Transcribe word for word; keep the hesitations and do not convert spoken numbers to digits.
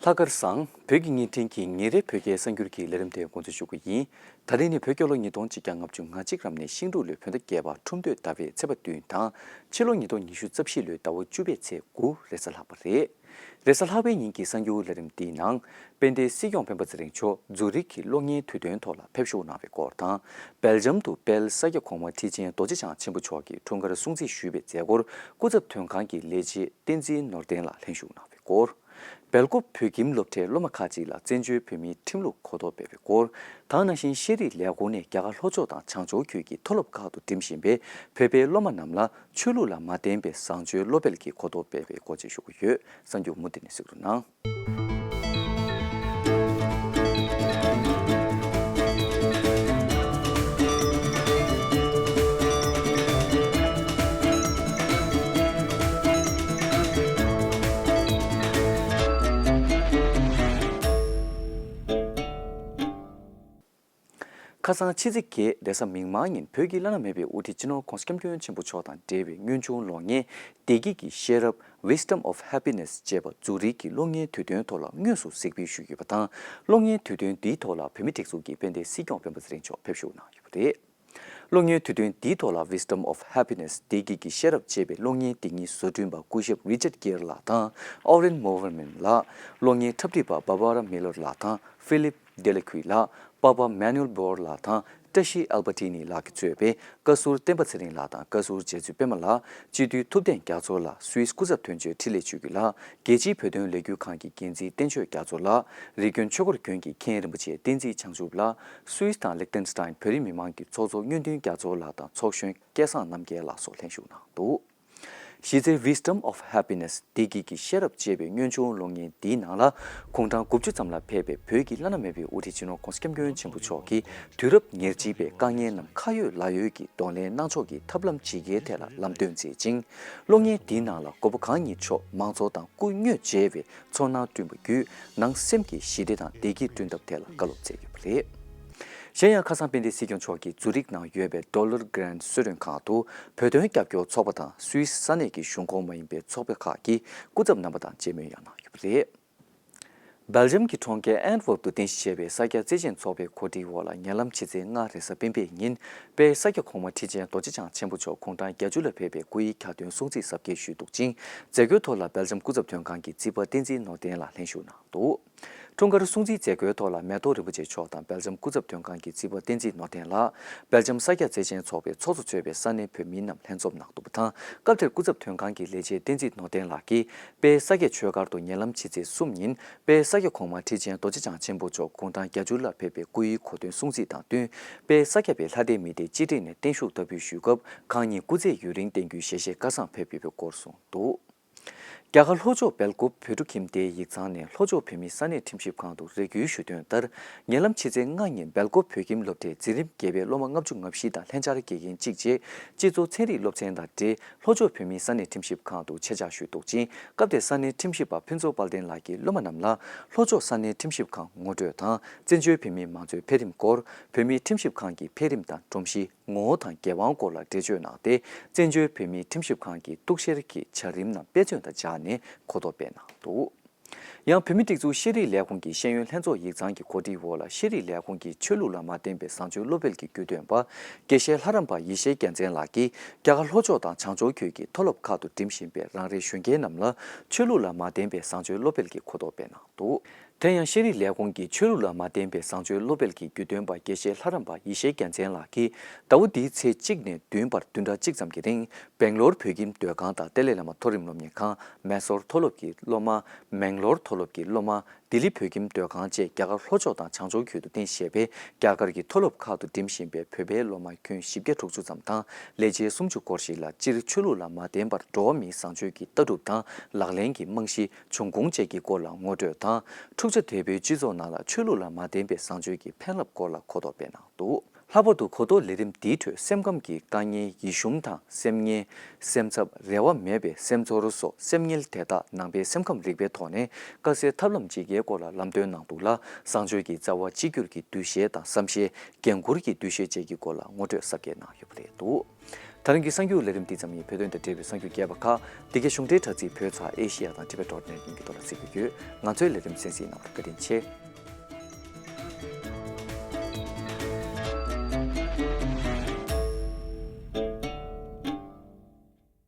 ཐ་སྐར་བཟང་། བོད་ཀྱི་བརྙན་འཕྲིན་གྱི་ཉིན་རེའི་བོད་སྐད་གསར་འགྱུར་གྱི་ལས་རིམ་དེ་འགོ་འཛུགས་ཞུ་གི་ཡིན། ད་རིང་ནི་བོད་རྒྱལ་ལོ་ཉིས་སྟོང་ཆིག་བརྒྱ་ལྔ་བཅུ་ང་གཅིག་རབ་གནས་ཤིང་འབྲུག་ལོའི་བོད་ཟླ་བརྒྱད་པ་ཁྲུམས་སྟོད་ཟླ་བའི་ཚེས་པ་བདུན་དང་། ཕྱི་ལོ་ཉིས་སྟོང་ཉི་ཤུ་རྩ་བཞི་ལོའི་ཟླ་བ་བཅུ་པའི་ཚེས་དགུ་རེས་གཟའ་ལྷག་པ་རེད། རེས་གཟའ་ལྷག་པའི་ཉིན་གྱི་གསར་འགྱུར་ལས་རིམ་འདིའི་ནང་། དཔལ་ལྡན་སྲིད་སྐྱོང་སྤེན་པ་ཚེ་རིང་མཆོག་ཛུ་རིག་གི་གློག་བརྙན་དུས་སྟོན་ཐོག་ལ་ཕེབས་ཞུགས་གནང་བའི་སྐོར་དང་། སྦེལ་ཇམ་དུ་དཔལ་ས་སྐྱ་གོང་མ་ཁྲི་ཆེན་རྡོ་རྗེ་འཆང་ཆེན་པོ་མཆོག་གིས་འཁྲུངས་སྐར་སྲུང་བརྩི་ཞུས་པའི་མཛད་སྒོར་སྐུ་ཚབ་དོན་ཁང་གི་ལས་བྱེད་བསྟན་འཛིན་ནོར་བརྟན་ལགས་ལྷན་ཞུགས་གནང་བའི་སྐོར། སྦེལ་ཀོབ་བོད་ཁྱིམ་སློབ་གྲྭའི་སློབ་མ་ཁག་ཅིག་ལ་བཙན་བྱོལ་བོད་མིའི་ཁྲིམས་ལུགས་གོ་རྟོགས་སྤེལ་བའི་སྐོར། དེ་ནང་བཞིན་ཤེས་རིག་ལས་ཁུངས་ནས་རྒྱ་གར་ལྷོ་ཕྱོགས་དང་བྱང་ཕྱོགས་ཁུལ་གྱི་མཐོ་སློབ་ཁག་ཏུ་འགྲིམ་བཞིན་པའི་བོད་པའི་སློབ་མ་རྣམས་ལ་ཆོས་ལུགས་ལ་མ་བརྟེན་པའི་བཟང་སྤྱོད་སློབ་སྤེལ་གྱི་གོ་རྟོགས་སྤེལ་བའི་སྐོར་བཅས་ཞུ་གི་ཡོད། གསར་འགྱུར་མུ་མཐུད་ནས་གཟིགས་རོགས་གནང་། ཁ་སང་ཕྱི་ཚེས་བརྒྱད་རེས་གཟའ་མིག་དམར་ཉིན་བོད་ཀྱི་བླ་ན་མེད་པའི་དབུ་ཁྲིད་སྤྱི་ནོར་༧གོང་ས་༧སྐྱབས་མགོན་ཆེན་པོ་མཆོག་དང་འབྲེལ་བའི་སྔོན་བྱུང་གློག་བརྙན་བདེ་སྐྱིད་ཀྱི་ཤེས་རབ། Wisdom of Happiness ཅེས་པ་ཛུ་རིག་གི་གློག་བརྙན་དུས་སྟོན་ཐོག་ལ་དངོས་སུ་གཟིགས་འབུལ་ཞུས་ཡོད་པ་དང་། གློག་བརྙན་དུས་སྟོན་འདིའི་ཐོག་ལ་བོད་མིའི་སྒྲིག་འཛུགས་ཀྱི་དཔལ་ལྡན་སྲིད་སྐྱོང་སྤེན་པ་ཚེ་རིང་མཆོག་ཕེབས་ཞུགས་གནང་ཡོད་པ་རེད། གློག་བརྙན་དུས་སྟོན་འདིའི་ཐོག་ལ་Wisdom of Happiness བདེ་སྐྱིད་ཀྱི་ཤེས་རབ་ཅེས་པའི་གློག་བརྙན་འདི་ཉིད་བཟོ་སྐྲུན་པ་སྐུ་ཞབས་Richard Gere ལགས་དང་Oren Moverman ལགས། གློག་བརྙན་འཁྲབ་ཁྲིད་པ་Barbara Miller ལགས་དང་Philippe Delecuit ལགས། པ་པ་Manuel Borg ལགས་དང་བཀྲ་ཤིས་Albertini ལགས་ཀྱིས་གཙོས་པའི་བཀའ་ཟུར་བསྟན་པ་ཚེ་རིང་ལགས་དང་བཀའ་ཟུར་རྗེ་བཙུན་པད་མ་ལགས། སྤྱི་འཐུས་ཐུབ་བསྟན་རྒྱ་མཚོ་ལགས། སུད་སི་སྐུ་ཚབ་དོན་གཅོད་འཕྲིན་ལས་ཆོས་སྐྱིད་ལགས། རྒྱལ་སྤྱིའི་བོད་དོན་ལས་འགུལ་ཁང་གི་འགན་འཛིན་བསྟན་ཆོས་རྒྱ་མཚོ་ལགས། རི་ཀོན་ཆོས་འཁོར་དགོན་གྱི་མཁན་རིན་པོ་ཆེ་བསྟན་འཛིན་བྱང་ཆུབ་ལགས། སུད་སི་དང་ལིག་ཏེན་སི་ཏན་བོད་རིགས་མི་མང་གི་ཚོགས་གཙོ་གཉོས་མཐུན་རྒྱ་མཚོ་ལགས་དང་ཚོགས་གཞོན་སྐལ་བཟང་རྣམ་རྒྱལ་ལགས་སོགས་ལྷན་ཞུགས་གནང་འདུག་གཞི་རྩའི་Wisdom of Happiness བདེ་སྐྱིད་ཀྱི་ཤེས་རབ་ཅེས་པའི་སྔོན་བྱུང་གློག་བརྙན་འདིའི་ནང་ལ་དགུང་གྲངས་དགུ་བཅུ་ཙམ་ལ་ཕེབས་པའི་བོད་ཀྱི་བླ་ན་མེད་པའི་དབུ་ཁྲིད་སྤྱི་ནོར་༧གོང་ས་༧སྐྱབས་མགོན་ཆེན་པོ་མཆོག་གིས་དུས་རབས་ཉེར་གཅིག་པའི་དཀའ་ངལ་རྣམས་ཁ་ཡོད་ལག་ཡོད་ཀྱིས་གདོང་ལེན་གནང་ཕྱོགས་ཀྱི་ཐབས་ལམ་ཇི་དགེའི་ཐད་ལ་ལམ་སྟོན་མཛད་ཅིང་། གློག་བརྙན་འདིའི་ནང་ལ་མགོན་པོ་གང་ཉིད་མཆོག་མང་ཚོགས་དང་སྐུ་དངོས་མཇལ་བའི་ཚོར་སྣང་བསྐྲུན་པ་བརྒྱུད་ནང་སེམས་ཀྱི་ཞི་བདེ་དང་བདེ་སྐྱིད་བསྐྲུན་ཐབས་ཐད་ལ་བཀའ་སློབ་སྩལ་ཡོད་པ་རེད། གཞན་ཡང་ཁ་སང་དཔལ་ལྡན་སྲིད་སྐྱོང་མཆོག་གིས་ཛུ་རིག་ནང་ཡོད་པའི་Dollar Grant གསོལ་མགྲོན་ཁང་དུ་བོད་དོན་རྒྱབ་སྐྱོར་ཚོགས་པ་དང་སུད་སི་ས་གནས་ཀྱི་གཞུང་ཁོངས་མ་ཡིན་པའི་ཚོགས་པ་ཁག་གི་སྐུ་ཚབ་རྣམ་པ་དང་མཇལ་མོལ་ཡང་གནང་ཡོད་པ་རེད། སྦེལ་ཇམ་གྱི་གྲོང་ཁྱེར་ཨན་ཝརབ་ཏུ་རྟེན་གཞི་བྱས་པའི་ས་སྐྱ་བརྩེ་ཆེན་ཚོགས་པའི་གོ་སྒྲིག་འོག་ལ་ཉེ་ལམ་ཕྱི་ཚེས་ལྔ་རེས་གཟའ་སྤེན་པའི་ཉིན་དཔལ་ས་སྐྱ་གོང་མ་ཁྲི་ཆེན་རྡོ་རྗེ་འཆང་ཆེན་པོ་མཆོག་དགུང་གྲངས་བརྒྱད་ཅུ་ལ་ཕེབས་པའི་སྐུ་ཡི་གྱ་སྟོན་སྲུང་བརྩི་གཟབ་རྒྱས་ཞུས་འདུག་ཅིང་། མཛད་སྒོའི་ཐོག་ལ་སྦེལ་ཇམ་སྐུ་ཚབ་དོན་ཁང་གི་རྩིས་པ་བསྟན་འཛིན་ནོར་བརྟན་ལགས་ལྷན་ཞུགས་གནང་འདུག་འཁྲུངས་སྐར་སྲུང་བརྩིའི་མཛད་སྒོའི་ཐོག་ལ་མེ་ཏོག་རིན་པོ་ཆེ་མཆོག་དང་སྦེལ་ཇམ་སྐུ་ཚབ་དོན་ཁང་གི་རྩིས་པ་བསྟན་འཛིན་ནོར་བརྟན་ལགས། སྦེལ་ཇམ་ས་སྐྱ་བརྩེ་ཆེན་ཚོགས་པའི་ཚོགས་གཙོ་གཙོས་པའི་ས་གནས་བོད་མི་རྣམས་ལྷན་འཛོམས་གནང་འདུག་པ་དང་། སྐབས་དེར་སྐུ་ཚབ་དོན་ཁང་གི་ལས་བྱེད་བསྟན་འཛིན་ནོར་བརྟན་ལགས་ཀྱིས་དཔལ་ས་སྐྱ་ཆོས་སྒར་དུ་ཉེ་ལམ་ཕྱི་ཚེས་གསུམ་ཉིན་དཔལ་ས་སྐྱ་གོང་མ་ཁྲི་ཆེན་རྡོ་རྗེ་འཆང་ཆེན་པོ་མཆོག་དགུང་གྲངས་བརྒྱད་ཅུ་ལ་ཕེབས་པའི་སྐུ་ཡི་གོ་སྟོན་སྲུང་བརྩི་དང་བསྟུན། དཔལ་ས་སྐྱ་པའི་ལྷ་སྡེ་མི་སྡེ་སྤྱི་སྒྲིག་ནས་བརྟན་བཞུགས་བསྟར་འབུལ་ཞུས་སྐབས། གང་ཉིད་སྐུ་ཚེ་ཡུན་རིང་བརྟན་རྒྱུའི་ཞལ་བཞེས་སྐལ་བཟང་ཕེབས་ཡོད་པའི་སྐོར་གསུངས་འདུག་རྒྱ་གར་ལྷོ་ཕྱོགས་སྦེལ་ཀོབ་བོད་ཕྲུག་ཁྱིམ་སྡེའི་ཡིག་ཚང་ནས་ལྷོ་ཕྱོགས་བོད་མིའི་ས་གནས་ཁྲིམས་ཞིབ་ཁང་དུ་རེ་སྐུལ་ཞུས་དོན་ལྟར། ཉེ་ལམ་ཕྱི་ཚེས་ལྔ་ཉིན་སྦེལ་ཀོབ་བོད་ཁྱིམ་སློབ་གྲྭའི་འཛིན་རིམ་བརྒྱད་པའི་སློབ་མ་ལྔ་བཅུ་ང་བཞི་དང་ལྷན་བཅར་དགེ་རྒན་གཅིག་བཅས་སྤྱི་ཚོགས་ཚན་རིག་སློབ་ཚན་དང་འབྲེལ་ལྷོ་ཕྱོགས་བོད་མིའི་ས་གནས་ཁྲིམས་ཞིབ་ཁང་དུ་ཆེད་བཅར་ཞུས་འདུག་ཅིང་། སྐབས་དེར་ས་གནས་ཁྲིམས་ཞིབ་པ་ཕུན་ཚོགས་དཔལ་ལྡན་ལགས་ཀྱིས་སློབ་མ་རྣམས་ལ་ལྷོ་ཕྱོགས་ས་གནས་ཁྲིམས་ཞིབ་ཁང་ངོ་སྤྲོད་དང་བཙན་བྱོལ་བོད་མིའི་མང་གཙོའི་འཕེལ་རིམ་སྐོར། བོད་མིའི་ཁྲིམས་ཞིབ་ཁང་གི་འཕེལ་རིམ་དང་སྒྲོམ་གཞི། ངོ་བོ་དང་འགན་དབང་སྐོར་ལ་འགྲེལ་བརྗོད་གནང་སྟེ། བཙན་བྱོལ་བོད་མིའི་ཁྲིམས་ཞིབ་ཁང་གི་གཏུག་བཤེར་གྱི་བྱ་རིམ་རྣམས་དཔེ་མཚོན་དང་སྦྱར་ནས་གོ་རྟོགས་སྤེལ་གནང་འདུག་ཡང་བོད་མིའི་སྒྲིག་འཛུགས་ཤེས་རིག་ལས་ཁུངས་ཀྱི་ཤེས་ཡོན་ལྷན་ཚོགས་ཡིག་ཚང་གི་གོ་སྒྲིག་འོག་ལ་ཤེས་རིག་ལས་ཁུངས་ཀྱིས་ཆོས་ལུགས་ལ་མ་བརྟེན་པའི་བཟང་སྤྱོད་སློབ་སྤེལ་གྱི་རྒྱུ་སྟོན་པ་དགེ་བཤེས་ལྷ་རམས་པ་ཡེ་ཤེས་རྒྱལ་མཚན་ལགས་ཀྱིས་རྒྱ་གར་ལྷོ་ཕྱོགས་དང་བྱང་ཕྱོགས་ཁུལ་གྱི་མཐོ་སློབ་ཁག་ཏུ་འགྲིམ་བཞིན་པའི་རང་རེའི་གཞོན་སྐྱེས་རྣམས་ལ་ཆོས་ལུགས་ལ་མ་བརྟེན་པའི་བཟང་སྤྱོད་སློབ་སྤེལ་གྱི་གོ་རྟོགས་སྤེལ་གནང་འདུག་དེ་ཡང་ཤེས་རིག་ལས་ཁུངས་ཀྱི་ཆོས་ལུགས་ལ་མ་བརྟེན་པའི་བཟང་སྤྱོད་སློབ་སྤེལ་གྱི་རྒྱུ་སྟོན་པ་དགེ་བཤེས་ལྷ་རམས་པ་ཡེ་ཤེས་རྒྱལ་མཚན་ལགས་ཀྱིས་ཟླ་བ་འདིའི་ཚེས་གཅིག་ནས་བདུན་བར་བདུན་ཕྲག་གཅིག་ཙམ་གྱི་རིང་སྦེང་ལོར་བོད་ཁྱིམ་སྡོད་ཁང་དང་ཏཱ་ལའི་བླ་མ་མཐོ་རིམ་སློབ་གཉེར་ཁང་། མེ་སོར་མཐོ་སློབ་ཀྱི་སློབ་མ། མེང་ལོར་མཐོ་སློབ་ཀྱི་སློབ་མ། ལྡི་ལི་བོད་ཁྱིམ་སྡོད་ཁང་བཅས་རྒྱ་གར་ལྷོ་ཕྱོགས་དང་བྱང་ཕྱོགས་ཁུལ་དུ་རྟེན་གཞི་བྱས་པའི་རྒྱ་གར་གྱི་མཐོ་སློབ་ཁག་ཏུ་འགྲིམ་བཞིན་པའི་བོད་པའི་སློབ་མ་ཁྱོན་བཞི་བརྒྱ་དྲུག་ཅུ་ཙམ་དང་ལས་བྱེད་སུམ་ཅུ་སྐོར་ཞིག་ལ་སྤྱིར་ཆོས་ལུགས་ལ་མ་བརྟེན་པར་འགྲོ་བ་མིའི་བཟང་སྤྱོད་ཀྱི་ལྟ་གྲུབ་དང་ལག་ལེན་གྱི་རྨང་གཞི། འབྱུང་ཁུངས་བཅས་ཀྱི་སྐོར་ལ་ངོ་སྤྲོད་དང་། འཁྲུག་ཆ་དོད་པོའི་སྤྱི་ཚོགས་ནང་ལ་ཆོས་ལུགས་ལ་མ་བརྟེན་པའི་བཟང་སྤྱོད་ཀྱི་ཕན་རླབས་སྐོར་ལ་གོ་རྟོགས་སྤེལ་གནང་འདུག་ལྷག་པར་དུ་གོ་རྟོགས་ལས་རིམ་འདིའི་ཁྲོད་སེམས་ཁམས་ཀྱི་དཀའ་ངལ་ཡིད་ཞུམ་དང་སེམས་ངལ། སེམས་འཚབ། རེ་བ་མེད་པའི་སེམས་ཚོར་སོགས་སེམས་ངལ་དེ་དག་ནང་པའི་སེམས་ཁམས་རིག་པའི་ཐོག་ནས་དཀའ་སེལ་ཐབས་ལམ་ཇི་དགེའི་སྐོར་ལ་ལམ་སྟོན་གནང་འདུག་ལ། བཟང་སྤྱོད་ཀྱི་རྩ་བ་གཅིག་གྱུར་གྱི་འདུ་ཤེས་དང་བསམ་ཤེས། འགན་འཁུར་གྱི་འདུ་ཤེས་བཅས་ཀྱི་སྐོར་ལ་ངོ་སྤྲོད་ཟབ་རྒྱས་གནང་ཡོད་པ་རེད་འདུག་ད་རིང་གི་གསར་འགྱུར་ལས་རིམ་འདི་ཙམ་ཡིན། བོད་དོན་དང་འབྲེལ་བའི་གསར་འགྱུར་རྒྱས་པ་ཁག་འདི་གའི་གཞུང་འབྲེལ་དྲ་ཚིགས་བོད་ཚགས་ཨེ་ཤེ་ཡ་དང་ཊི་བེ་ཊི་ཌོ་ཊི་ནེ་ཊི་གཉིས་ཀྱི་ཐོག་ལ་གཟིགས་ཀྱི་ཡོད། ང་ཚོའི་ལས་རིམ་གསན་གཟིགས་གནང་བར་བཀའ་དྲིན་ཆེ།